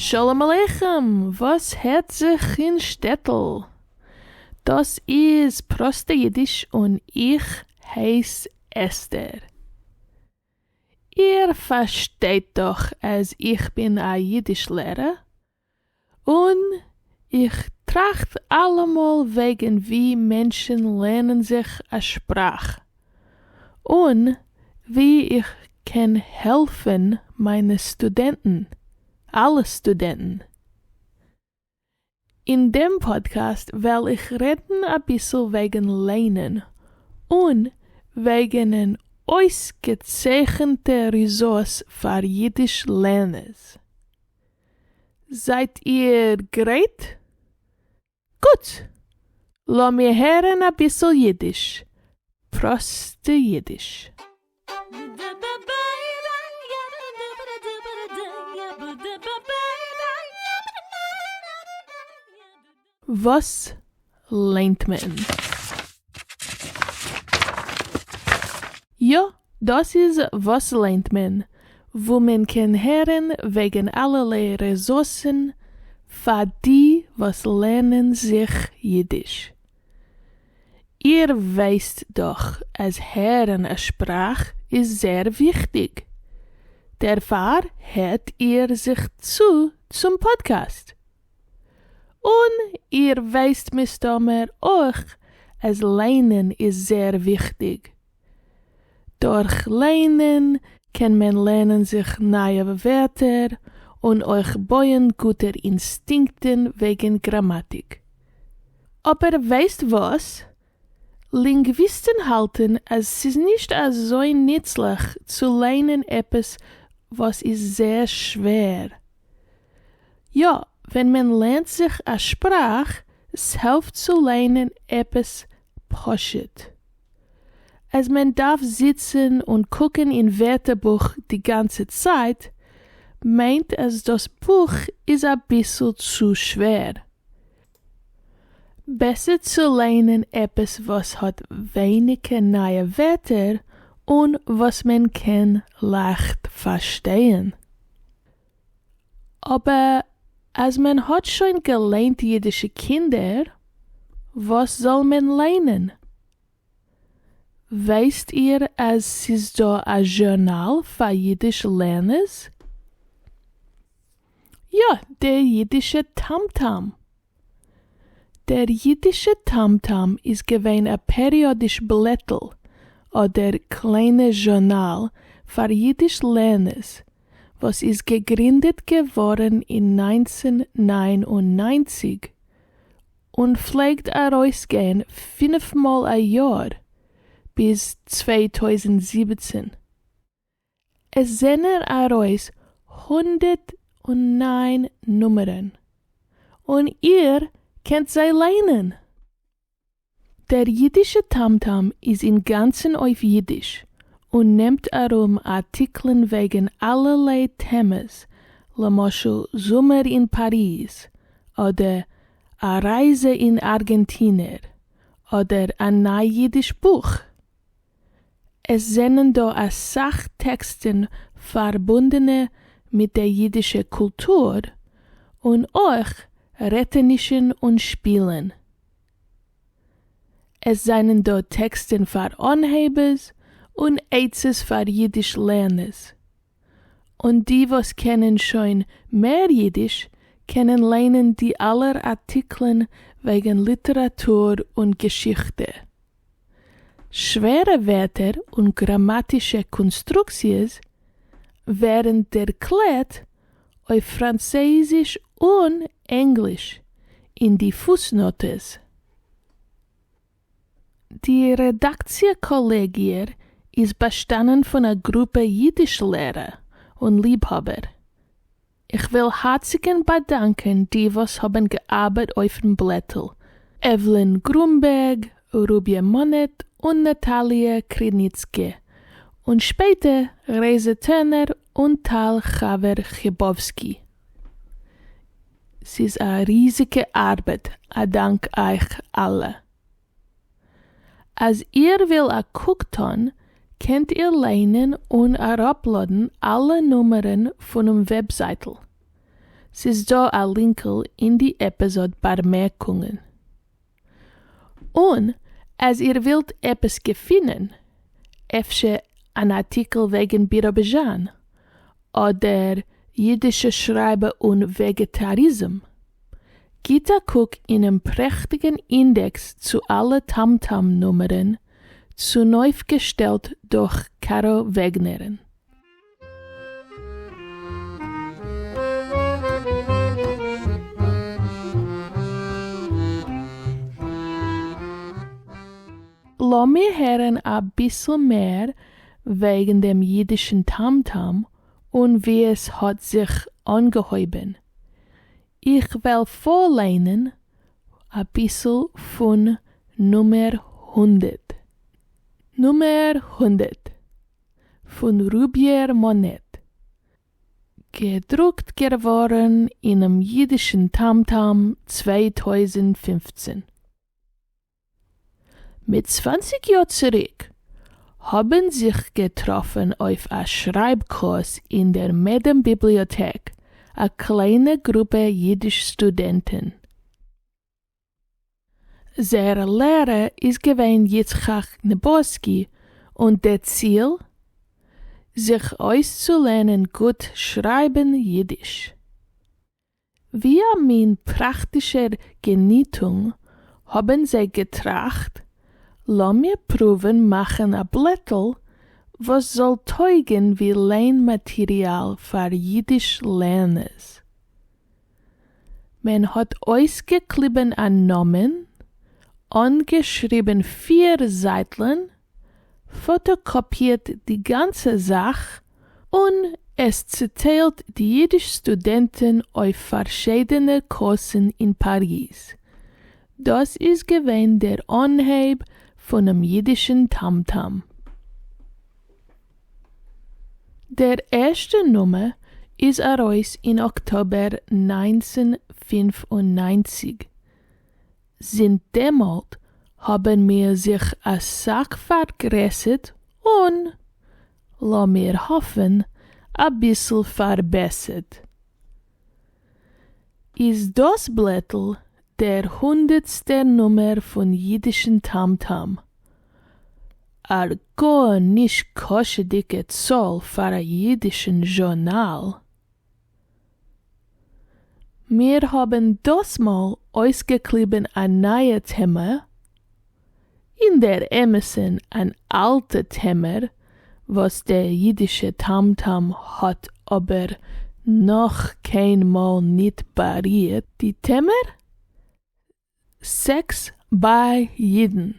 שלום עליכם! וואס הערט זיך אין שטעטל? דאס איז פראסטע אידיש און איך הייס אסתר. איר פארשטייט דאך אז איך בין א אידיש לערער, און איך טראכט אלעמאל וועגן ווי מענטשן לערנען זיך א שפראך, און ווי איך קען העלפן מיינע סטודענטן, אלע סטודענטן. אין דעם פאדקעסט וועל איך רעדן אביסל וועגן ליינען, און וועגן אן אויסגעצייכנטע resource פאר אידיש לערנערס. זייט איר גרייט? גוט! לאמיר הערן אביסל אידיש, פראסטע אידיש. וואס ליינט מען? יא, דאס איז וואס ליינט מען, וואו מען קען הערן וועגן אלערליי רעסורסן פאר די וואס לערנען זיך אידיש. איר ווייסט דאך אז הערן א שפראך איז זייער וויכטיג, דערפאר הערט איר זיך צו צום פאדקעסט. און איר ווייסט מסתמא אויך אז ליינען איז זייער וויכטיג. דורך ליינען קען מען לערנען זיך נייע ווערטער און אויך בויען גוטע אינסטינקטן וועגן גראמאטיק. אבער ווייסט וואס? לינגוויסטן האלטן אז ס'איז נישט אזוי נוצליך צו ליינען עפעס וואס איז זייער שווער. יא, ווען מען לערנט זיך א שפראך, ס'העלפט צו ליינען עפעס פשוט. אז מען דארף זיצן און קוקן אין ווערטערבוך די גאנצע צייט, מיינט אז דאס בוך איז אביסל צו שווער. בעסער צו ליינען עפעס וואס האט ווייניגער נייע ווערטער און וואס מען קען לייכט פארשטייען. אבער אז מען האט שוין געליינט אידישע קינדער, וואס זאל מען ליינען? ווייסט איר אז ס'איז דא א זשורנאל פאר אידיש לערנערס? יא, דער אידישע טעם-טעם. דער אידישע טעם-טעם איז געווען א פעריאדיש בלעטל אדער קליינע זשורנאל פאר אידיש לערנערס וואס איז געגרינדעט געווארן אין 1999 און פלעגט ארויסגיין פינף מאל א יאר ביז 2017. עס זענען ארויס 109 נומערן, און איר קענט זיי ליינען! דער אידישע טעם-טעם איז אינגאנצן אויף אידיש, און נעמט ארום ארטיקלען וועגן אלערליי טעמעס, למשל זומער אין פאריז, אדער א רייזע אין ארגענטינער, אדער א ניי אידיש בוך. עס זענען דא א סך טעקסטן פארבונדענע מיט דער אידישער קולטור, און אויך רעטענישן און שפילן. עס זענען דא טעקסטן פאר אנהייבערס און עצות פאר אידיש לערנערס. און די וואס קענען שוין מער אידיש קענען ליינען די אלע ארטיקלען וועגן ליטעראטור און געשיכטע. שווערע ווערטער און גראמאטישע קאנסטרוקציעס ווערן דערקלערט אויף פראנצייזיש און ענגליש אין די פוסנאטעס. די רעדאקציע-קאלעגיע איז באשטאנען פון א גרופע יידיש-לערער און ליבהאבער. איך וויל הארציגן באדאנקען די וואס האבן געארבעט אויפן בלעטל, עוולין גרונבערג, רוביא מאנעט און נאטאליע קריניצקי, און שפעטער רייזע טערנער און טל חבר כיבאווסקי. ס'איז א ריזיגע ארבעט, א דאנק אייך אלע. אז איר וויל א קוק טאן, קענט איר ליינען און אראפלאדן אלע נומערן פונעם וועבזייטל. ס'איז דא א לינקל אין די עפיזאד באמערקונגען. און אז איר ווילט עפעס געפינען, אפשר אן ארטיקל וועגן ביראביזשאן, אדער אידישע שרייבער און וועגעטאריזם, גיט א קוק אינעם פרעכטיגן אינדעקס צו אלע טעם-טעם נומערן, צונויפגעשטעלט דורך קארא וועגנערן. לאמיר הערן אביסל מער וועגן דעם אידישן טעם-טעם און ווי עס האט זיך אנגעהויבן. איך וועל פארליינען אביסל פון נומער 100. נומער 100. פון רוביער מאנעט. געדרוקט געווארן אינעם אידישן טעם-טעם 2015. מיט 20 יאר צוריק האבן זיך געטראפן אויף א שרייב-קורס אין דער מעדעם ביבליאטעק א קליינע גרופע אידיש סטודענטן. זייער לערער איז געווען יצחק ניבארסקי און דער ציל? זיך אויסצולערנען גוט שרייבן אידיש. ווי א מין פראקטישער געניטונג האבן זיי געטראכט, לאמיר פרואוון מאכן א בלעטל וואס זאל טויגן ווי ליין מאטעריאל פאר אידיש לערנערס. מען האט אויסגעקליבן א נאמען, אנגעשריבן פיר זייטלען, פאטאקאפירט די גאנצע זאך, און עס צעטיילט די אידיש סטודענטן אויף פארשידענע קורסן אין פאריז. דאס איז געווען דער אנהייב פונעם אידישן טעם-טעם. דער ערשטער נומער איז ארויס אין אקטאבער 1995. זינט דעמאלט האבן מיר זיך א סך פארגרעסערט און, לאמיר האפן, אביסל פארבעסערט. איז דאס בלעטל דער הונדערטסטער נומער פון אידישן טעם-טעם. א גאר נישקשה'דיגע צאל פאר א אידישן זשורנאל. מיר האבן דאס מאל אויסגעקליבן א נייע טעמע, אין דער אמת'ן אן אלטע טעמע וואס דער אידישער טעם-טעם האט אבער נאך קיינמאל ניט בארירט. די טעמע? סעקס ביי אידן.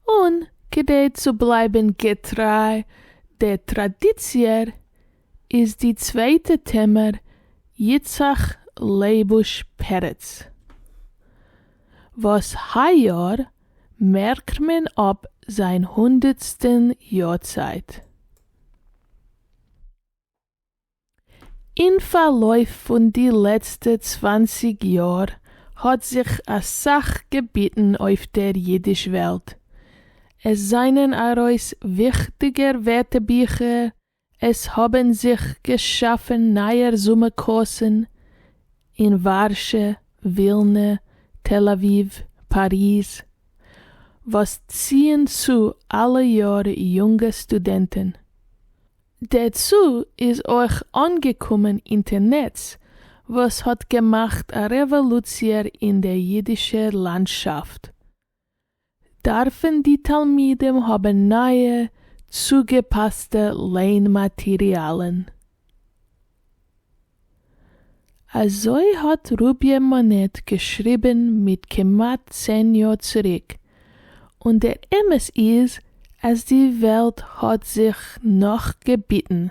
און כדי צו בלייבן געטריי דער טראדיציע איז די צווייטע טעמע יצחק לייבוש פרץ וואס היי יאר מערקט מען אפ זיין הונדערטסטן יארצייט. אין פארלויף פון די לעצטע 20 יאר האט זיך א סך געביטן אויף דער אידיש וועלט. עס זענען ארויס וויכטיגע ווערטערביכער, עס האבן זיך געשאפן נייע זומער קורסן אין ווארשע, ווילנע, תל אביב, פאריז, וואס ציען צו אלע יאר יונגע סטודענטן. דערצו איז אויך אנגעקומען אינטערנעץ וואס האט געמאכט א רעוואלוציע אין דער אידישער לאנדשאפט. דארפן די תלמידים האבן נייע, צוגעפאסטע ליין-מאטעריאלן. אזוי האט רוביע מאנעט געשריבן מיט כמעט 10 יאר צוריק, און דער אמת איז אז די וועלט האט זיך נאך געביטן,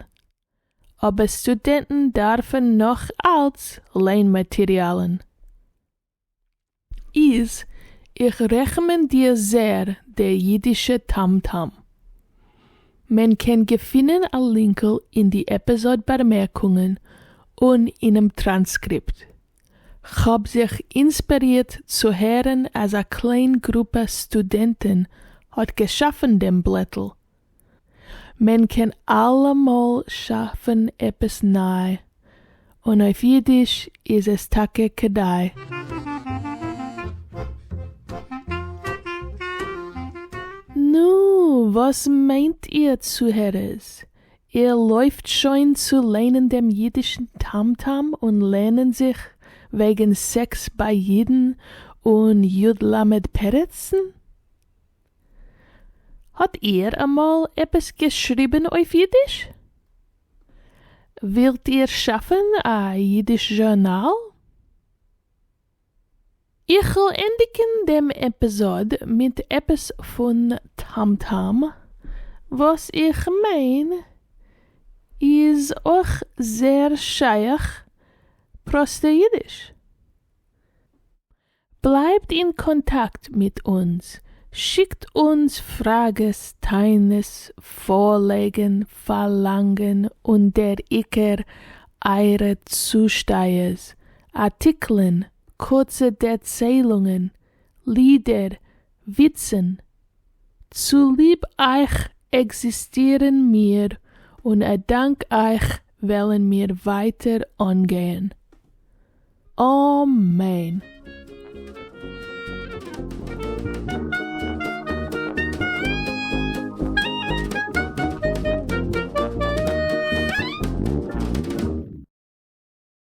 אבער סטודענטן דארפן נאך אלץ ליין-מאטעריאלן. איז, איך רעקאמענדיר זייער דער אידישע טעם-טעם. מען קען געפינען א לינקל אין די עפיזאד באמערקונגען און אינעם טראנסקריפט. כ'האב זיך אינספירירט צו הערן אז א קליין גרופע סטודענטן האט געשאפן דעם בלעטל. מען קען אלעמאל שאפן עפעס ניי. און אויף אידיש איז עס טאקע כדאי. נו, וואס מיינט איר צוהערערס? איר לויפט שוין צו ליינען דעם אידישן טעם-טעם און לערנען זיך וועגן סעקס ביי אידן און י ל פרצן? האט איר אמאל עפעס געשריבן אויף אידיש? ווילט איר שאפן א אידיש זשורנאל? איך וועל ענדיגן דעם עפיזאד מיט עפעס פון טעם-טעם וואס איך מיין איז אויך זייער שייך פראסטע אידיש. בלייבט אין קאנטאקט מיט אונז, שיקט אונז פראגעס, טענות, פארלייגן, פארלאנגען און דער עיקר אייערע צושטייערס, ארטיקלען, קורצע דערציילונגען, לידער, וויצן. צוליב אייך עקזיסטירן מיר און אדאנק אייך וועלן מיר ווייטער אנגיין. אמן!